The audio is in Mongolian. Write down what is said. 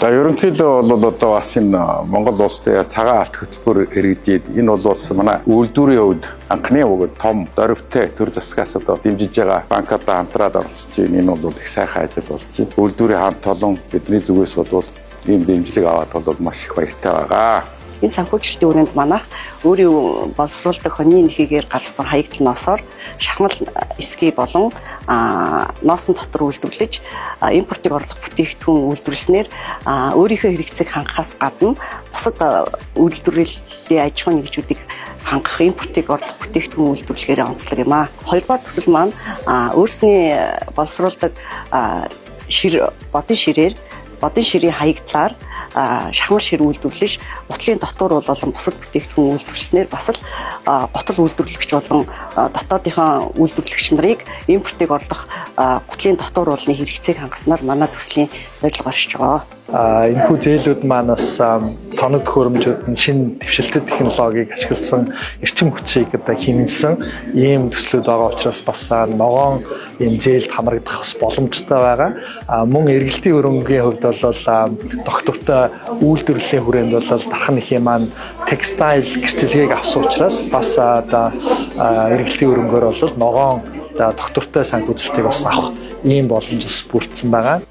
За, ерөнхийдөө бол одоо бас энэ Монгол улс дээр цагаан алт хөтөлбөр хэрэгжээд, энэ бол бас манай үйлдвэрийн хувьд анхны бөгөөд том дөрвтэй төр засгаас одоо дэмжиж байгаа банкудаа хамтраад оролцож байна. Энэ бол их сайхан ажил болж байна. Үйлдвэрийн хамт олон бидний зүгээс бол ийм дэмжлэг аваад бол маш их баяртай байгаа. Энэ санхүүжилтийн өрөөнд манайх өөрийн боловсруулдаг хонины энхийгээр гаргасан хаягдал ноосоор шахмал эски болон ноосон дотор үйлдвэрлэж, импортыг орлох бүтээгдэхүүн үйлдвэрлэснээр өөрийнхөө хэрэгцээг хангахаас гадна бусад үйлдвэрлэлийн аж ахуйн нэгжүүдийг хангах, импортыг орлох бүтээгдэхүүн үйлдвэрлэхээр онцлог юм аа. Хоёрдугаар төсөл маань өөрсний боловсруулдаг шир, бодон ширээр, бодон ширийн хаягдлаар шахмал шир үйлдвэрлэж, гутлын дотор болон бусад бүтээгдэхүүн үйлдвэрлэснээр бас л гутал үйлдвэрлэгч болон дотоодынхоо үйлдвэрлэгч нарыг импортыг орлох гутлын дотор болны хэрэгцээг хангаснаар манай төслийн зорилго оршиж байгаа. Энэхүү зээлүүд маань бас тоног төхөөрөмжүүд нь шинэ дэвшилтэт технологиг ашигласан, эрчим хүчийг одоо хэмнэсэн ийм төслүүд байгаа учраас бас ногоон ийм зээлд хамрагдах бас боломжтой байгаа. Мөн эргэлтийн хөрөнгийн хувьд бол тогтвортой үйлдвэрлэлийн хүрээнд бол Дархан эхийн маань textile гэрчилгээг авсан учраас бас одоо эргэлтийн хөрөнгөөр бол ногоон одоо тогтвортой санхүүжилтийг бас авах ийм боломж бас бүрдсэн байгаа.